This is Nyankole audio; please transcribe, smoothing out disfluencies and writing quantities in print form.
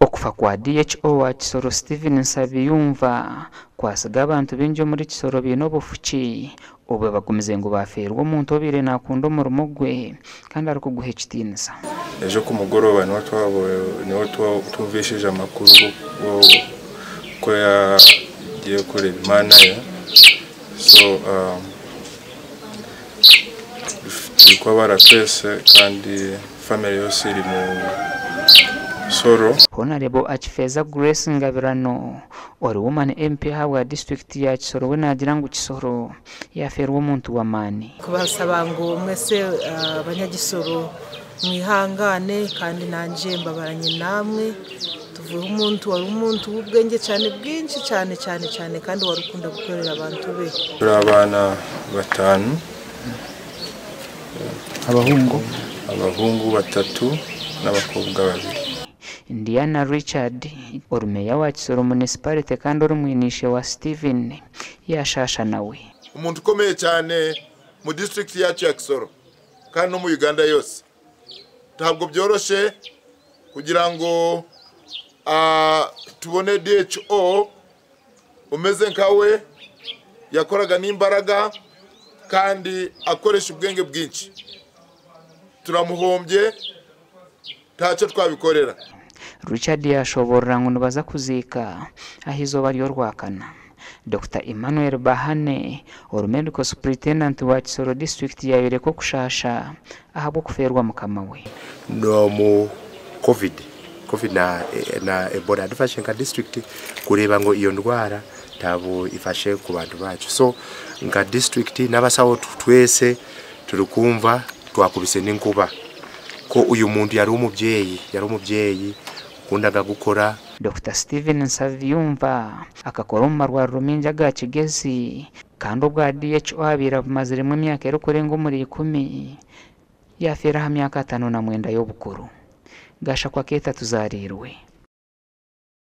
Okufa kwa DHO wa Kisoro Steven Nsabiyumva kwasiga abantu baingi omuri Kisoro baine obufuki obwe bagumize ngu bafeerwa omuntu obaire nakunda omurimo gwe kandi arikuguha ekitiinisa. Ejo ku mugoroba niho twumvishije amakuru ko yagiye kureba Imana ye, so turi kubabara twese kandi family yose iri mu sorrow. Honarebo Akifeza Grace Ngabirano ori Woman MP ahabwa disiturikiti ya Kisoro we naagira ngu Kisoro yaafeerwa omuntu w'amaani. Kubasaba ngu mwese abanyagisoro mwihangane kandi nangye mbabaranye namwe tuvuhe omuntu wari omuntu w'ubwenge cyane bwinshi cyane cyane cyane kandi wari ukunda gukorera abantu be. Turi abana batanu. Abahungu? Abahungu 3 n'abakobwa 2. Indiana Richard ori meya wa Kisoro Municipality kandi ori mwinishe wa Steven yashasha nawe. Umuntu ukomeye cyane mu district yacu ya Kisoro kandi no mu Uganda yose. Ntabwo byoroshe kugira ngo tubone DHO umeze nkawe, yakoraga n'imbaraga kandi akoresha ubwenge bwinshi. Turamuhombye ntacyo twabikorera. Richard yashoborera ngo nibaza kuzika aho izuba ryo rwakana. Dr Emmanuel Bahane ori medical superintendent wa Kisoro district yayoreka okushasha ahabwo kuferwa mukama we. No mu COVID na Ebola yadufashe nka district kureba ngo iyo ndwara tabo ifashe ku bantu bacu. So nka district n'abasawo twese turi kumva twakubise n'inkuba ko uyu muntu yari umubyeyi, yari umubyeyi ukundaga gukora. Dr Steven Nsabiyumva akakora mu marwariro mingi aga Kigezi kandi ubwa DHO abira bumaziremu emyaka erikurenga omuri 10 yafeera aha myaka 59 y'obukuru. Gashakwa keeta tuzarirwe.